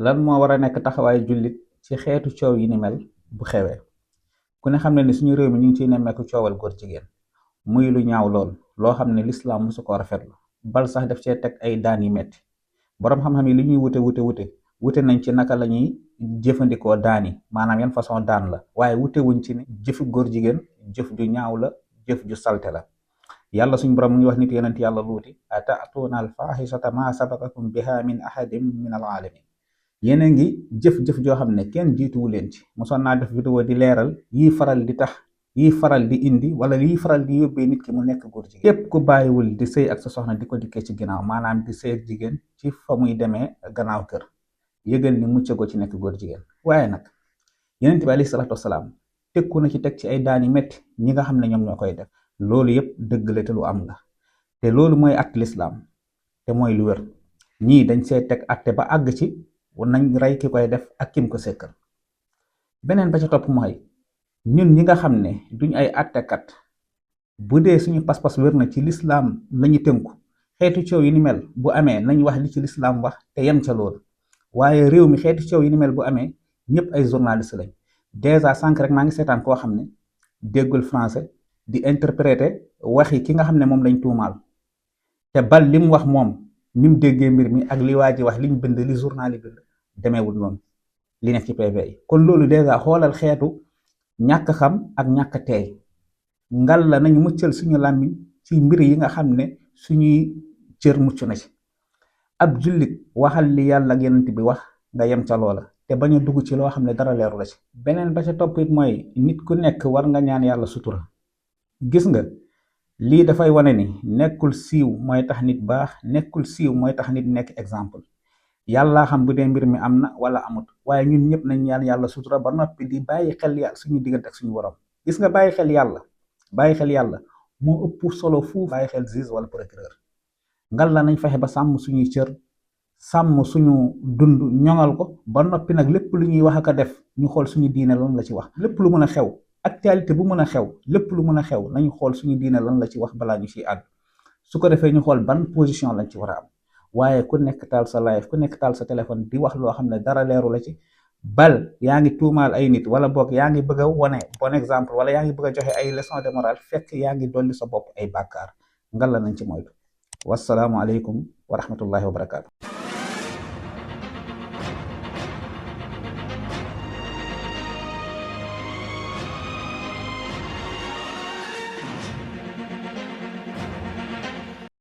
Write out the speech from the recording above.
lan moo war a nekk taxawaayu jullit ci xeetu coow yi ni mel bu xewee. ku ne xam ne ni suñu réew mi ñu ngi ciy nemmeeku coowal góor jigéen muy lu ñaaw lool loo xam ne lislaam mosu ko rafetlu, bal sax def cee teg ay daan yi metti. boroom xam-xam yi li ñuy wute nañ ci naka la ñuy jëfandikoo daan yi, maanaam yan façon daan la, waaye wute wuñ ci ni jëfu góor jigéen jëf ju ñaaw la, jëf ju salte la. yàlla suñ borom mu ngi wax nit yonent yàlla luuti atatuuna al faaxisata ma sabaqakum biha min ahadin min al alamin. yéen a ngi jëf-jëf joo xam ne kenn jiituwu leen ci. mosoon naa def vidéo di leeral yii faral di indi wala yii faral di yóbbee nit ki mu nekk góor jigéen. képp ku bàyyiwul di sëy ak sa soxna di ko dikkee ci ginnaaw, maanaam di sëy ak jigéen ci fa muy demee gannaaw kër, yëgal ni mucc go ci nekk góor jigéen. waaye nag yonent bi alayhi salaatu wasalaam tekku na ci teg ci ay daan yu metti ñi nga xam ne ñoom ñoo koy def. loolu yëpp dëgg la te lu am la, te loolu mooy at lislaam te mooy lu wér. ñii dañ see teg atte ba àgg ci nañ rey ki koy def ak kim ko sekkal. beneen ba ca topp mooy ñun ñi nga xam ne duñ ay attekat, bu dee suñu pas-pas wér na ci lislaam lañu tënku, xeetu coow yi ni mel bu amee nañ wax li ci lislaam wax te yem ca loolu. waaye réew mi xeetu coow yi ni mel bu amee ñëpp ay journaliste lañ. dèjà sànq rek maa ngi seetaan koo xam ne déggul français di interpréter waxi ki nga xam ne moom lañ tuumaal, te bal li mu wax moom ni mu déggee mbir mi ak li waa ji wax liñ bind, li journal yi bind demeewul noonu, li nekk ci PV yi. kon loolu dèjà xoolal xeetu ñàkk xam ak ñàkk teey. ngal la nañu muccal suñu làmmiñ ci mbir yi nga xam ne suñuy cër mucc na ci. ab jullit waxal li yàlla ak yonent bi wax nga yem ca loola, te bañ a dugg ci loo xam ne dara leeru la ci. beneen ba ca topp it mooy nit ku nekk war nga ñaan yàlla sutura. gis nga lii dafay wane ni nekkul siiw mooy tax nit baax, nekkul siiw mooy tax nit nekk exemple. yàlla xam bu dee mbir mi am na wala amut, waaye ñun ñëpp nañ ñaan yàlla sutura ba noppi di bàyyi xel yàlla suñu diggante ak suñu borom. gis nga bàyyi xel yàlla moo ëpp solo fu bàyyi xel juge wala procureur. ngal la nañ fexe ba sàmm suñuy cër, sàmm suñu dund, ñoŋal ko ba noppi nag lépp lu ñuy wax ak a def ñu xool suñu diine lan la ci wax. lépp lu mën a xew, actualité bu mën a xew, lépp lu mën a xew nañu xool suñu diine lan la ci wax balaa ñu ciy àddu. su ko defee ñu xool ban position lañ ci war a am. waaye ku nekk taal sa live, ku nekk taal sa téléphone di wax loo xam ne dara leeru la ci, bal yaa ngi tuumaal ay nit, wala boog yaa ngi bëgg a wone bon exemple, wala yaa ngi bëgg a joxe ay leçon de morale, fekk yaa ngi dolli sa bopp ay bàkkaar. ngal la nañ ci moytu. wassalaamu aleykum wa rahmatullahi wa barakaatu.